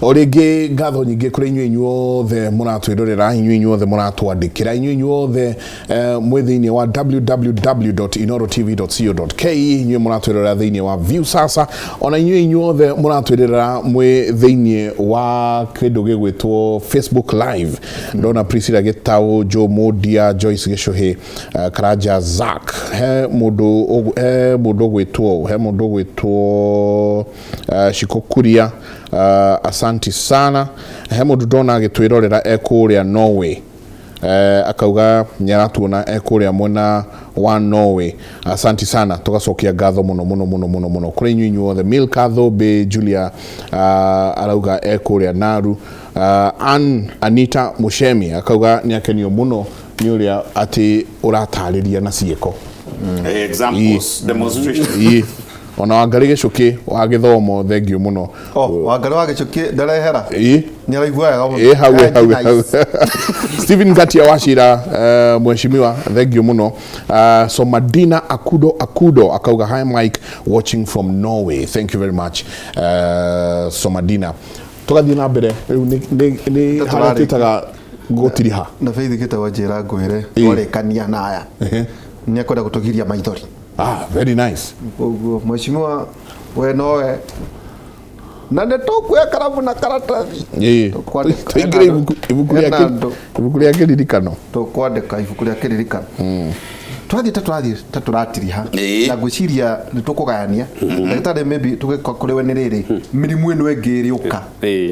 O rĩngĩ ngatho nyingĩ kũrĩ inyuĩ inyuothe mũratwĩrorera, inyuĩ inyuothe mũratwandĩkĩra, inyuĩ inyuothe mwĩ thĩinĩ wa www.inorotv.co.ke, inyuĩ mũratwĩrorera thĩinĩ wa Viusasa, ona inyuĩ inyuothe mũratwĩrorera mwĩ thĩinĩ wa kĩndũ gĩgwĩtwo Facebook Live. Ndona Priscilla Gĩtaũ, Joe Mũndia, Joyce Gĩcũhĩ, Karanja Zack, he mũndũ ũgwĩtwo, he mũndũ ũgwĩtwo Shiko Kuria, asanti sana. He mũndũ ndona agĩtwĩrorera e kũrĩa Norway, akauga nĩ aratuona e kũrĩa mwena wa Norway. Asanti sana, tũgacokia ngatho mũno mũno mũno mũno mũno kũrĩ inyuĩ inyuothe. Milka Thũmbĩ Julia, arauga e kũrĩa Naru. Ann Anita Mushemi akauga nĩ akenio mũno nĩ ũrĩa atĩ ũratarĩria na ciĩko. Examples, demonstration. Ii. Ona Wangarĩ Gĩcũkĩ wa gĩthomo, thengiũ mũno. Oh, Wangarĩ wa Gĩcũkĩ ndarehera. Ii. Nĩ araigua wega mũno. Ĩ hau, ĩ hau, ĩ hau. Nice. Stephen Ngatia Wachira, mheshimiwa, thengiũ mũno. Somadina Akudo Akudo akauga, "Hi Mike, watching from Norway." Thank you very much, Somadina. Tũgathiĩ na mbere rĩu nĩ harĩa twĩtaga gũtiriha. Na Faith gĩtagwo njĩra ngwĩre twarĩkania na aya nĩ ekwenda gũtũgiria maithori. Ah, very nice. Koguo mheshimiwa, we nowe na nĩ tũkuoya karamu na karatathi. Tũkwandĩka. Tũingĩre ibuku rĩa Hena andũ. Ibuku rĩa kĩririkano. Tũkwandĩka ibuku rĩa kĩririkano. Twathiĩ ta tũratiriha na ngwĩciria nĩ tũkũgayania, ndagĩtarĩ, maybe tũgĩka kũrĩ we nĩ rĩrĩ mĩrimũ ĩno ĩngĩ ĩrĩũka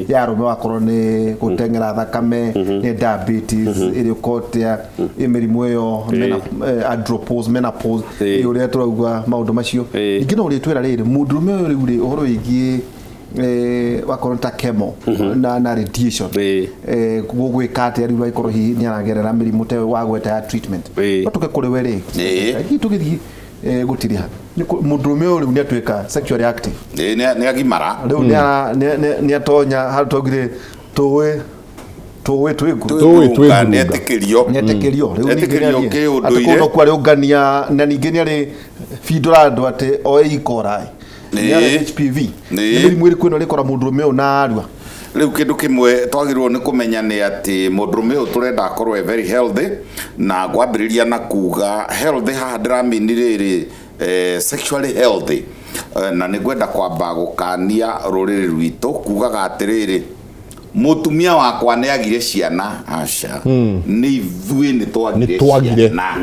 ya arũme, wakorwo nĩ gũteng'era thakame, nĩ diabetes ĩrĩũka ũtĩa, ĩ mĩrimũ ĩyo andropause, menopause, ĩ ũrĩa tũrauga maũndũ macio. Ningĩ no ũrĩtwĩra rĩrĩ mũndũrũme ũyũ rĩu rĩ ũhoro wĩgiĩ wakorwo nĩ ta chemo na radiation, gũgwĩka atĩa rĩu angĩkorwo hihi nĩ aragerera mĩrimũ ta ĩyo wagweta ya treatment? No tũke kũrĩ we rĩ, hihi tũgĩthiĩ gũtiriha, mũndũrũme ũyũ rĩu nĩ atuĩka sexually active. Ĩĩ, nĩ agimara. Rĩu nĩ atonya handũ twaugire tũĩ twĩ nguru. Tũĩ twĩ Ngurunga, ngurunga. Nĩetĩkĩrio. Nĩetĩkĩrio rĩu ningĩ. Etĩkĩrio Nĩathiĩ. kĩũndũire. Atĩ kũu nokuo arĩũngania, na ningĩ nĩarĩ bindũra andũ atĩ oe ikora nĩarĩ HPV. Nĩ mĩrimũ ĩrĩkũ ĩno ĩrĩkora mũndũrũme ũyũ na arua? Rĩu kĩndũ kĩmwe twagĩrĩirwo nĩ kũmenya nĩ atĩ mũndũrũme ũyũ tũrenda akorwo e very healthy, na ngwambĩrĩria na kuga healthy haha ndĩramini rĩrĩ, sexually healthy. Na nĩ ngwenda kwamba gũkania rũrĩrĩ rwitũ kugaga atĩrĩrĩ, mũtumia wakwa nĩ agire ciana. Aca, nĩ ithuĩ nĩ twagire Nĩ twagire. ciana,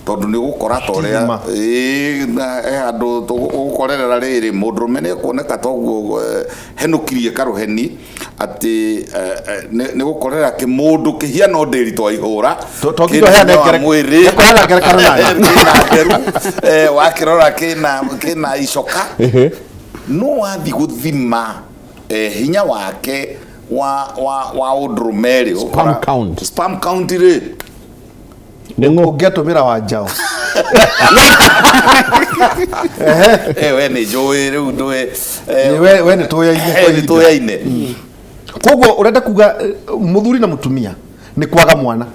tondũ nĩ ũgũkora ta ũrĩa Ma. Ĩĩ, na he handũ ũgũkorerera rĩrĩ mũndũrũme nĩ ekuoneka toguo, henũkirie karũheni atĩ nĩ gũkorera kĩmũndũ kĩhiana ndĩri twa ihũra To nginya kĩna ũheane hinya wa mwĩrĩ. Nĩkũheana ngerekano nayo. Kĩna nderu, wakĩrora kĩna icoka, no wathiĩ gũthima hinya wake wa ũndũrũme rĩ, Sperm count. Sperm count rĩ, Nĩ ng'o? Ũngĩatũmĩra wa njaũ. We nĩ njũĩ rĩu ndũĩ We nĩ tũyaine. Nĩ tũyaine. Koguo ũrenda kuga mũthuri na mũtumia nĩ kwaga mwana,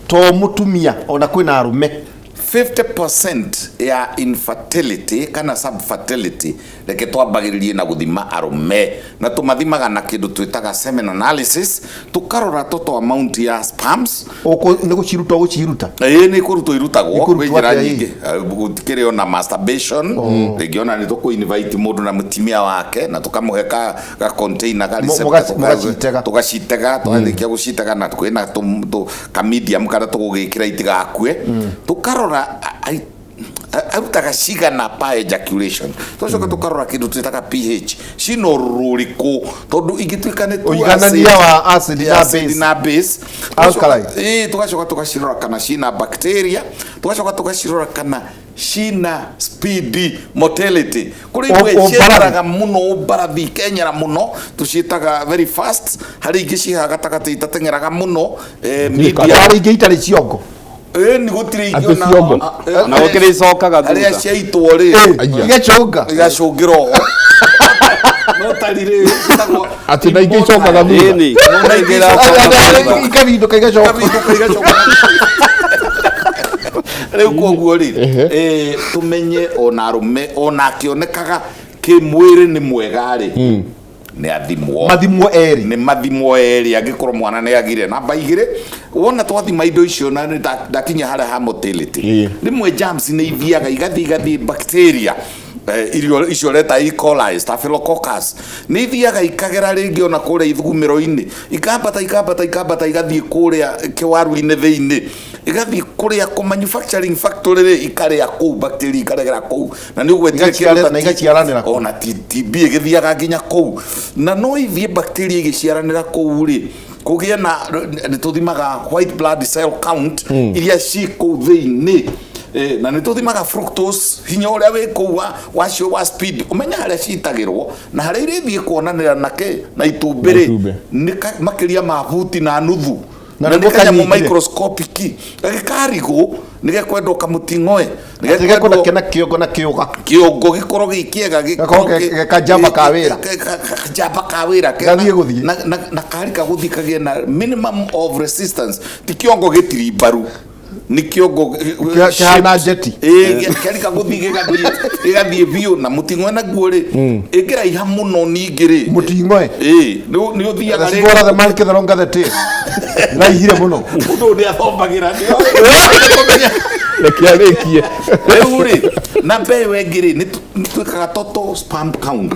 to mũtumia, ona kwĩna arũme? 50% ya infertility kana subfertility, reke twambagĩrĩrie na gũthima arũme, na tũmathimaga na kĩndũ twĩtaga semen analysis, tũkarora total amount ya sperms. Nĩ gũciruta ũgũciruta? Ĩĩ, nĩ kũrutwo irutagwo. Ikũrutwo Kwĩ njĩra atĩa? nyingĩ. Gũtikĩrĩ ona masturbation rĩngĩ, ona nĩ tũkũ invite mũndũ na mũtumia wake na tũkamũhe ka container ka receptacle. Mũgacitega. Tũgacitega. Twarĩkia gũcitega na kwĩna ka medium karĩa tũgũgĩkĩra itigakue, tũkarora arutaga cigana per ejaculation. Tũgacoka tũkarora kĩndũ twĩtaga pH, cina ũrũrũ ũrĩkũ, tondũ ingĩtuĩka nĩ too Ũiganania acid, wa acid na acid base. Na base. Alkaline. Ĩĩ, tũgacoka tũgacirora kana cina bacteria, tũgacoka tũgacirora kana cina speed motility. Kũrĩ imwe Ũmbarathi. cienderaga mũno, ũmbarathi, ikenyera mũno, tũciĩtaga very fast. Harĩ ingĩ cihaha gatagatĩ itateng'eraga mũno, medium. Harĩ ingĩ itarĩ ciongo. Ĩĩ, nĩ gũtirĩ ingĩ Atĩ ona ciongo. Na gũtirĩ icokaga harĩa thutha. ciaitwo rĩ, Aya. Igacũnga. Igacũngĩra oho, no tarĩ ciĩtagwo Atĩ na ingĩ icokaga thutha. Ĩni, Na ingĩ icokaga thutha. Ikabindũka igacoka. Ikabindũka igacoka. Rĩu koguo rĩ, tũmenye ona arũme ona akĩonekaga kĩmwĩrĩ nĩ mwega rĩ, Nĩ athimwo. Mathimwo erĩ. Nĩ mathimwo erĩ, angĩkorwo mwana nĩ agire. Namba 2, wona twathima indo icio na nĩ ndakinya harĩa ha motility, rĩmwe germs nĩ ithiaga igathiĩ bacteria, irio icio reta E. coli, staphylococcus, nĩ ithiaga ikagera rĩngĩ ona kũrĩa ithugumĩro-inĩ, ikambata ikambata ikambata, igathiĩ kũrĩa kĩwaru-inĩ thĩinĩ, igathiĩ kũrĩa kũ manufacturing factory rĩ, ikarĩa kũu, bacteria ikaregera kũu, na nĩ ũgwetire kĩndũ ta Na igaciaranĩra kũu. Ona TB ĩgĩthiaga nginya kũu, na no ithiĩ bacteria igĩciaranĩra kũu rĩ, kũgĩe na nĩ tũthimaga white blood cell count iria ci kũu thĩinĩ. Na nĩ tũthimaga fructose, hinya ũrĩa wĩ kũu wacio wa speed, ũmenye harĩa citagĩrwo na harĩa irĩthiĩ kuonanĩra na kĩ na itumbĩ Na rĩ, itumbĩ. nĩ makĩria ma buti na nuthu. Na na nĩguo nĩ kanyamũ kanyitire. Microscopic gagĩkarigũ nĩ gekwendwo kamũting'oe, nĩ Atĩ gekwenda gekwendwo kena kĩongo na kĩũga. Kĩongo gĩkorwo gĩ kĩega. Gakorwo ge kanjamba ka wĩra. Kanjamba ka wĩra kena- Gathiĩ gũthiĩ. Na karika gũthiĩ kagĩe na minimum of resistance, ti kĩongo gĩtirimbaru, nĩ kĩongo Kĩhana njeti. Ĩĩ, kĩarika gũthiĩ gĩgathiĩ biũ, na mũting'oe naguo rĩ, ĩngĩraiha mũno ningĩ rĩ, Mũting'oe. Ĩĩ, nĩ ũthiaga The smaller the man, the longer the tail. Raihire mũno. Mũndũ ũyũ nĩ athombagĩra. Reke arĩkie. Rĩu rĩ, namba ĩyo ĩngĩ rĩ, nĩ twĩkaga total sperm count,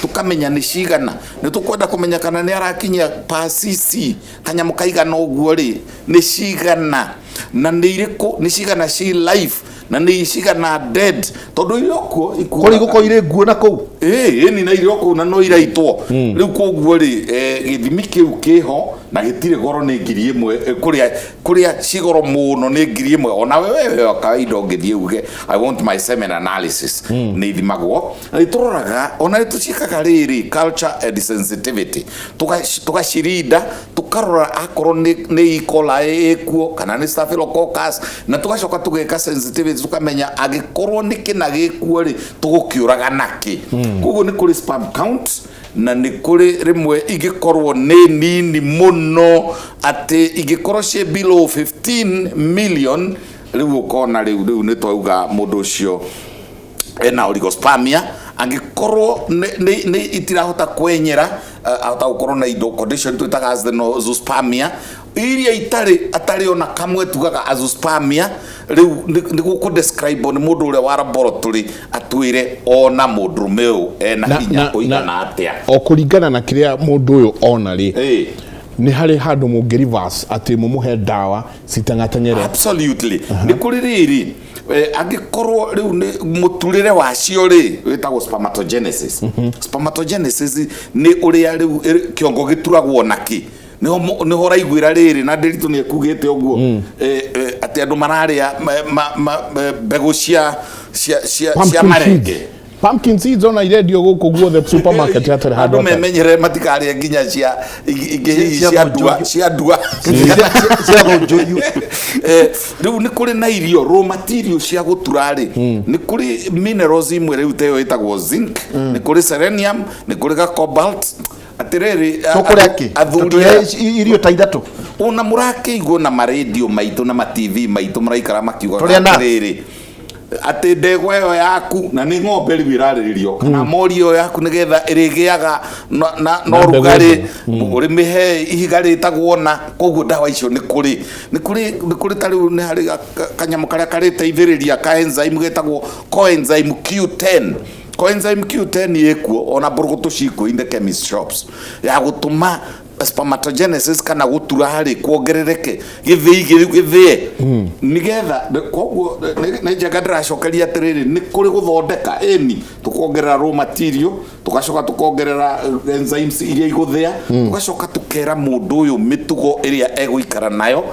tũkamenya nĩ cigana. Nĩ tũkwenda kũmenya kana nĩ arakinyia per cc kanyamũ kaigana ũguo rĩ, nĩ cigana na nĩ irĩkũ, nĩ cigana ci live na nĩ cigana dead, tondũ irio kuo Kũrĩ igũkorwo irĩ nguo na kũu. Ĩĩ, ĩni, na irio kũu na no iraitwo rĩu. Koguo rĩ, gĩthimi kĩu kĩho na gĩtirĩ goro, nĩ 1000. Kũrĩa cigoro mũno nĩ 1000. Ona wewe wa kawaida ũngĩthiĩ uge, "I want my semen analysis," nĩ ithimagwo. Na nĩ tũroraga, ona nĩ tũciĩkaga rĩrĩ culture and sensitivity. Tũgacirinda, tũkarora akorwo nĩ E. coli ĩkuo kana nĩ staphylococcus, na tũgacoka tũgeka sensitivity, tũkamenya angĩkorwo nĩ kĩna gĩkuo rĩ, tũgũkĩũraga nakĩ. Koguo nĩ kũrĩ sperm count, na nĩ kũrĩ rĩmwe ingĩkorwo nĩ nini mũno, atĩ ingĩkorwo ciĩ below 15 million, rĩu ũkona rĩu nĩ twauga mũndũ ũcio ena oligospermia. Angĩkorwo nĩ itirahota kwenyera, ahota gũkorwo na indo condition twĩtaga asthenozoospermia. Iria itarĩ atarĩ ona kamwe tugaga azoospermia. Rĩu nĩ gũkũ describe nĩ mũndũ ũrĩa wa laboratory atwĩre ona mũndũrũme ũyũ ena hinya ũigana atĩa. O kũringana na kĩrĩa mũndũ ũyũ ona rĩ, nĩ harĩ handũ mũngĩ reverse atĩ mũmũhe ndawa citeng'ateng'ere? Absolutely, nĩ kũrĩ rĩrĩ, angĩkorwo rĩu nĩ mũturĩre wacio rĩ, wĩtagwo spermatogenesis. Spermatogenesis nĩ ũrĩa rĩu kĩongo gĩturagwo nakĩ. Nĩho ũraiguĩra rĩrĩ na ndĩritũ nĩ ekugĩte ũguo, atĩ andũ mararĩa mbegũ cia Pumpkin marenge. Seeds. Pumpkin seeds ona irendio gũkũ guothe supermarket, hatarĩ handũ Andũ hatarĩ. Memenyerere matikarĩe nginya cia ingĩ hihi Cia cia ndua. thũnjũrio. Cia ndua. Cia thũnjũrio. Rĩu nĩ kũrĩ na irio raw material cia gũtura rĩ, nĩ kũrĩ minerals imwe rĩu teyo ĩtagwo zinc, nĩ kũrĩ selenium, nĩ kũrĩ ga cobalt. Atĩrĩrĩ, Tũkũrĩa kĩ? Athuri Tũtũrĩe aya irio ta ithatũ. Ona mũrakĩiguo na marendio maitũ na ma TV maitũ maraikara makiugaga Tũrĩa nuts. atĩrĩrĩ, atĩ ndegwa ĩyo yaku, na nĩ ng'ombe rĩu ĩrarĩrĩrio, kana mori ĩyo yaku, nĩgetha ĩrĩgĩaga na Na mbegũ ũrugarĩ, njega. ũrĩmĩhe ihiga rĩtagwo na koguo ndawa icio nĩ kũrĩ ta rĩu nĩ harĩ kanyamũ karĩa karĩteithĩrĩria ka enzyme getagwo coenzyme Q10. Coenzyme Q10 ĩkuo, ona mbũrũgũtũ cikuo in the chemist shops, ya gũtũma spermatogenesis kana gũtura harĩ kuongerereke, gĩthĩi gĩu gĩthĩe nĩgetha. Koguo nĩ njega ndĩracokeria atĩrĩrĩ, nĩ kũrĩ gũthondeka ĩni, tũkongerera raw material, tũgacoka tũkongerera enzymes iria igũthĩa, tũgacoka tũkera mũndũ ũyũ mĩtugo ĩrĩa egũikara nayo,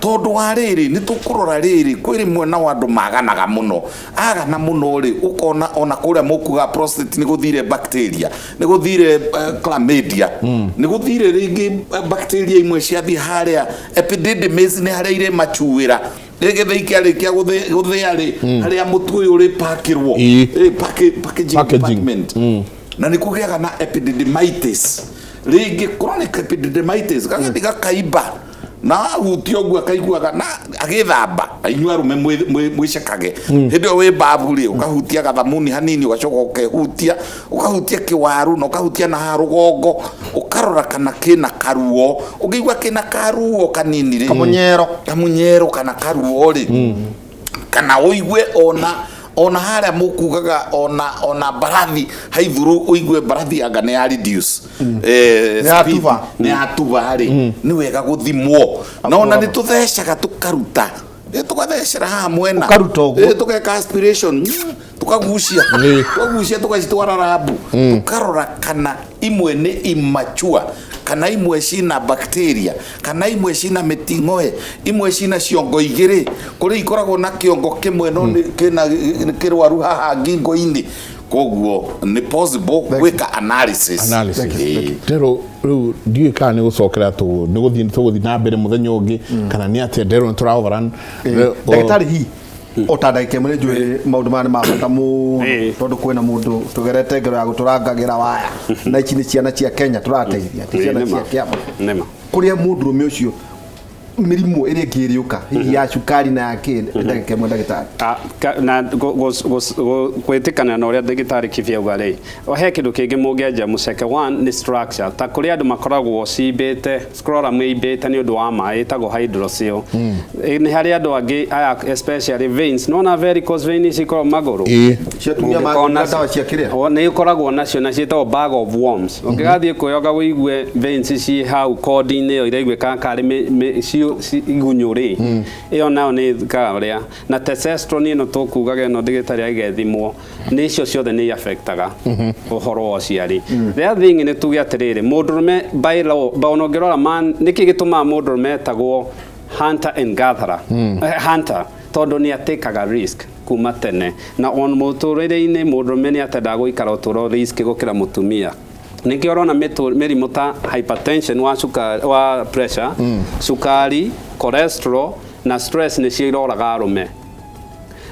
tondũ wa rĩrĩ nĩ tũkũrora rĩrĩ kwĩ rĩmwe nao andũ maganaga mũno, agana mũno rĩ, ũkona ona kũrĩa mũkuga prostate nĩ gũthire bacteria, nĩ gũthire chlamydia, nĩ gũthire rĩngĩ bacteria imwe ciathiĩ harĩa epididymis, nĩ harĩa irĩ macuĩra rĩgĩthĩ ikĩarĩkia gũthĩa rĩ, harĩa mũtu ũyũ ũrĩpakĩrwo. Packaging. Packaging department. Na nĩ kũgĩaga na epididymitis rĩngĩ, chronic epididymitis, gagathiĩ gakaimba. Na ahutia ũguo akaiguaga na agĩthamba. Inyuĩ arũme mwĩcekage hĩndĩ ĩyo wĩ babu rĩ, ũkahutia gathamuni hanini, ũgacoka ũkehutia, ũkahutia kĩwaru na ũkahutia na haha rũgongo, ũkarora kana kĩna karuo. Ũngĩigua kĩna karuo kanini rĩ, Kamunyero. Kamunyero kana karuo rĩ, kana ũigue ona harĩa mũkugaga ona mbarathi haithuru, ũigue mbarathi anga nĩ ya reduce Nĩ speed, yatuba. Nĩ yatuba rĩ, nĩ wega gũthimwo. Na ona nĩ tũthecaga tũkaruta. Tũgathecera haha mwena. Ũkaruta ũguo. Tũgeka aspiration, tukagucia, tukagucia, tũgacitwara lab, tũkarora kana imwe nĩ immature, kana imwe cina bacteria, kana imwe cina mĩting'oe, imwe cina ciongo igĩrĩ, kũrĩ ikoragwo na kĩongo kĩmwe no nĩ kĩna kĩrwaru haha ngingo-inĩ. Koguo nĩ possible gwĩka analysis. Analysis. Ndero rĩu ndiũĩ kana nĩ gũcokera nĩ gũthiĩ tũgũthiĩ na mbere mũthenya ũngĩ kana nĩ atĩa. Ndero nĩ tũra overrun. Ndagĩtarĩ, hi o ta ndagĩka ĩmwe, nĩ njũĩ maũndũ maya nĩ ma bata mũno, tondũ kwĩna mũndũ tũgerete ngero ya gũtũrangagĩra waya, na ici nĩ ciana cia Kenya tũrateithia, ti ciana cia kĩama. Nĩma. Kũrĩa mũndũrũme ũcio, mĩrimũ ĩrĩa ĩngĩ ĩrĩũka, hihi ya cukari na ya kĩ, ndagĩka ĩmwe, ndagĩtarĩ. Na gwĩtĩkania na ũrĩa ndagĩtarĩ Kibi auga rĩ, o he kĩndũ kĩngĩ mũngĩanjia mũceke. One nĩ structure, ta kũrĩ andũ makoragwo cimbĩte, scrotum ĩimbĩte nĩ ũndũ wa maĩ, ĩtagwo hydrocele. Nĩ harĩ andũ angĩ aya, especially veins, nona varicose vein ici ikoragwo magũrũ. Cia atumia. Ũngĩkorwo mangĩnyua ndawa cia kĩrĩa. O, nĩ ũkoragwo nacio na ciĩtagwo bag of worms. Ũngĩgathiĩ kwĩyoga wĩigue veins ciĩ hau kondi-inĩ ĩyo iraiguĩka karĩ igunyũ rĩ, ĩyo nayo nĩ ĩkaga ũrĩa na testosterone ĩno tũkugaga ĩno ndĩgĩtarĩ ĩgethimwo, nĩ icio ciothe nĩ affectaga ũhoro wa ũciari. The other thing nĩ tuge atĩrĩrĩ, mũndũrũme by law ba ona ũngĩrora man, nĩkĩ gĩtũmaga mũndũrũme etagwo hunter and gatherer? Hunter tondũ nĩ atĩkaga risk kuma tene, na on mũtũrĩre-inĩ mũndũrũme nĩ atendaga gũikara ũtũũro risk gũkĩra mũtumia. Nĩkĩo ũrona mĩrimũ ta hypertension wa cukari, wa pressure, cukari, cholesterol na stress nĩcio iroraga arũme.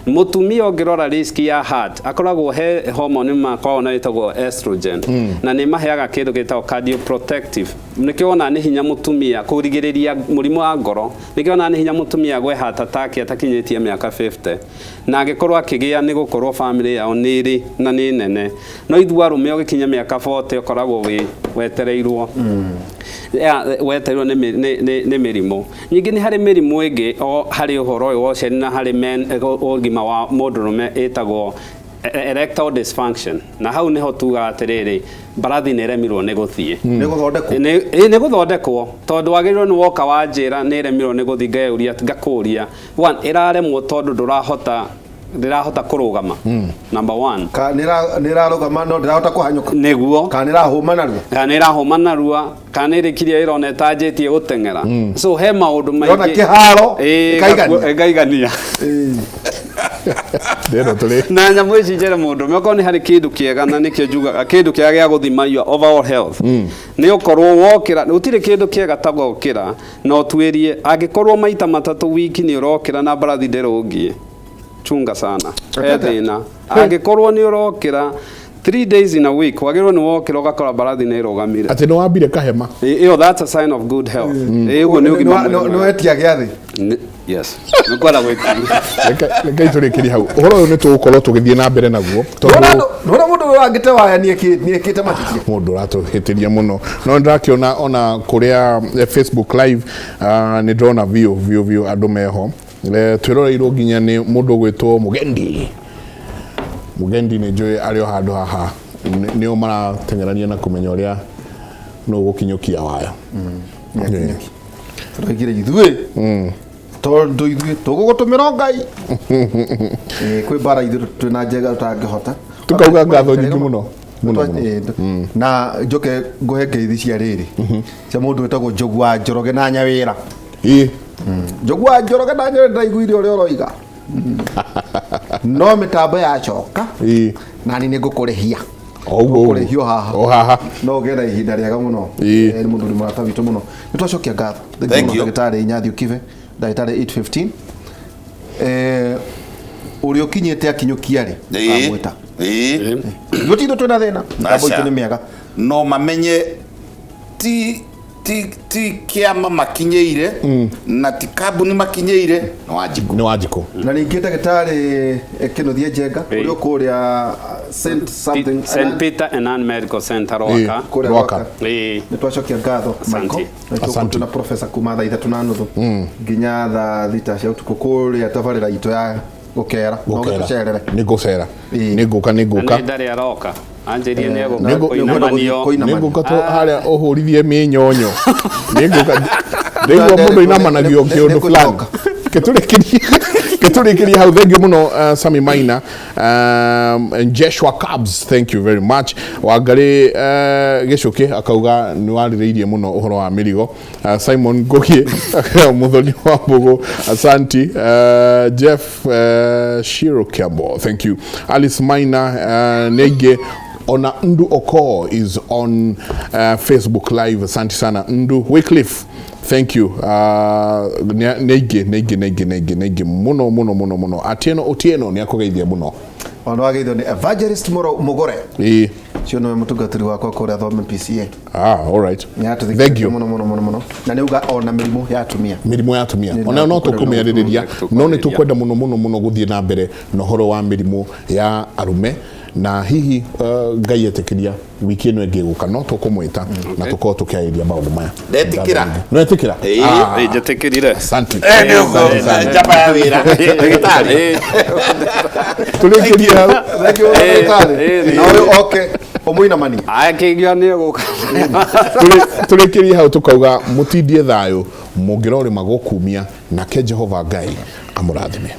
Mũtumia ũngĩrora risk ya heart, akoragwo he hormone makoragwo na ĩtagwo estrogen, na nĩ maheaga kĩndũ gĩtagwo cardioprotective. Nĩkĩo wona nĩ hinya mũtumia kũrigĩrĩria mũrimũ wa ngoro. Nĩkĩo wona nĩ hinya mũtumia gwe heart attack atakinyĩtie mĩaka 50, na angĩkorwo akĩgĩa nĩ gũkorwo family yao nĩ ĩrĩ na nĩ nene. No ithuĩ arũme ũgĩkinya mĩaka 40 ũkoragwo wĩ wetereirwo ya wetereirwo nĩ mĩrimũ. Ningĩ nĩ harĩ mĩrimũ ĩngĩ o harĩ ũhoro ũyũ wa ũciari na harĩ men ũgima wa mũndũrũme, ĩtagwo erectile dysfunction, na hau nĩho tugaga atĩrĩrĩ, mbarathi nĩ ĩremirwo nĩ gũthiĩ. Nĩ gũthondekwo. Nĩ gũthondekwo, tondũ wagĩrĩirwo nĩ woka wanjĩra nĩ ĩremirwo nĩ gũthiĩ, ngeyũria, ngakũria, one, ĩraremwo tondũ ndũrahota, ndĩrahota kũrũgama, number one. Ka nĩ ĩrarũgama no ndĩrahota kũhanyũka. Nĩguo. Kana nĩ ĩrahũma narua. Kana nĩ ĩrahũma narua, kana nĩ ĩrĩkirie ĩrona ĩtanjĩtie gũteng'era. So he maũndũ Ĩrona maingĩ. kĩharo, ĩkaigania. Ĩkaigania. Ndero tũrĩ Na nyamũ ici njere mũndũ okorwo nĩ harĩ kĩndũ kĩega, na nĩkĩo njugaga kĩndũ kĩega gĩa gũthima your overall health nĩ ũkorwo wokĩra. Gũtirĩ kĩndũ kĩega ta gũkĩra na ũtuĩrie, angĩkorwo maita matatũ wiki nĩ ũrokĩra na mbarathi ndĩrũngiĩ, chunga sana, he thĩna. Angĩkorwo nĩ ũrokĩra 3 days in a week, wagĩrĩirwo nĩ wokĩra ũgakora mbarathi nĩ ĩrũgamire. Atĩ nĩ wambire kahema. Ĩyo that's a sign of good health. Ũguo nĩ ũgima mwega. Nĩ wetia gĩathĩ. Yes, nĩ kwenda gwĩtia. Reke itũrĩkĩrie hau. Ũhoro ũyũ nĩ tũgũkorwo tũgĩthiĩ na mbere naguo tondũ Nĩwona mũndũ ũyũ wangĩte waya nĩekĩte mahĩtia. Mũndũ ũratũhĩtĩria mũno, no nĩndĩrakĩona ona kũrĩa Facebook live, nĩ ndĩrona biũ biũ biũ andũ meho. Twĩroreirwo nginya nĩ mũndũ ũgwĩtwo Mũgendi. Mũgendi nĩ njũĩ arĩ o handũ haha, nĩo marateng'erania na kũmenya ũrĩa nũ gũkinyũkia waya. Tũraigire ithuĩ tondũ ithuĩ tũgũgũtũmĩra Ngai. Kwĩ mbara ithuĩ twĩna njega tũtangĩhota. Tukauga ngatho nyingĩ mũno mũno mũno. Na njoke ngũhe ngeithi cia rĩrĩ cia mũndũ wĩtagwo Njogu wa Njoroge na Nyawĩra. Njogu wa Njoroge na Nyawĩra, ndaiguire ũrĩa ũroiga, no mĩtambo yacoka nani nĩ ngũkũrĩhia. O ũguo ũguo. Ngũkũrĩhio haha. O haha. No ũgĩe na ihinda rĩega mũno. Nĩ mũndũ ũrĩ mũrata witũ mũno. Nĩ twacokia ngatho. Thank mũno you. Ndagĩtarĩ Inyathiũ Kibe, ndagĩtarĩ 815, ũrĩa ũkinyĩte akinyũkia rĩ, amwĩta. Gũtirĩ twĩna thĩna, mĩtambo itũ nĩ mĩega. No mamenye ti Ti ti kĩama makinyĩire na ti kambuni makinyĩire, nĩ Wanjikũ. Nĩ Wanjikũ. Na ningĩ ndagĩtarĩ Kĩnuthia Njenga, ũrĩa ũkũrĩa St something St Peter and Ann Medical Center, Rwaka. Kũrĩa Rwaka. Rwaka. Ĩĩ. Nĩ twacokia ngatho, Asante. Michael. Na Asante. tũkũ na professor kuma thaa 3:30 nginya thaa 6 cia ũtukũ kũrĩa tabarĩra itũ ya gũkera. No ũgĩtũcerere. Nĩ ngũcera. Ĩĩ. Nĩ ngũka, nĩ Na ngũka. nĩ ndarĩ aroka anjĩrie nĩ egũka Nĩngũkwenda kũinamanio. kũinamanio. Nĩ ngũka tũ harĩa ũhũrithie mĩnyonyo. Nĩ ngũka, ndaigua mũndũ inamanagio kĩũndũ fulani. Gĩtũrĩkĩrie hau. Thank you mũno, Sami Maina, Jeshua Cubs, thank you very much. Wangarĩ Gĩcũkĩ akauga nĩ warĩrĩirie mũno ũhoro wa mĩrigo. Simon Ngugi, Muthoni wa Mbugu, asanti. Jeff Shiro Kiambo, thank you. Alice Maina, nĩ ona Ndu Oko is on Facebook Live, asante sana Ndu. Wycliffe, thank you. Nĩ aingĩ, nĩ aingĩ, nĩ aingĩ, nĩ aingĩ, nĩ aingĩ mũno mũno mũno mũno. Atieno Otieno nĩ akũgeithia mũno. Ona wageithio nĩ Evangelist Moro Mugore. Cio nĩwe mũtungatĩri wakwa kũrĩa Thome PCA. Ah, all right. Nĩ Thank you. mũno mũno mũno mũno, na nĩ uga ona mĩrimũ ya atumia. Mĩrimũ ya atumia Nĩ ona no tũkwenda tũkũmĩarĩrĩria, tũkwarĩrĩria. no nĩ tũkwenda mũno mũno mũno gũthiĩ na mbere na ũhoro wa mĩrimũ ya arume, na hihi Ngai etĩkĩria, wiki ĩno ĩngĩ ĩgũka no tũkũmwĩta na tũkorwo tũkĩarĩria maũndũ maya. Ndetĩkĩra. No etĩkĩra. Ĩĩ. Ah, Ĩĩ, njĩtĩkĩrire. Asante. Nĩ ũguo. Asante sana. Njamba ya wĩra, ndagĩtarĩ. Tũrĩkĩrie hau. Thank you, ndagĩtarĩ. Na ũyũ oke ũmũinamanie. Aya, kĩgio nĩ egũka. Tũrĩkĩrie hau, tũkauga mũtindie thayũ, mũngĩrorĩma gũkumia nake Jehova Ngai amũrathime.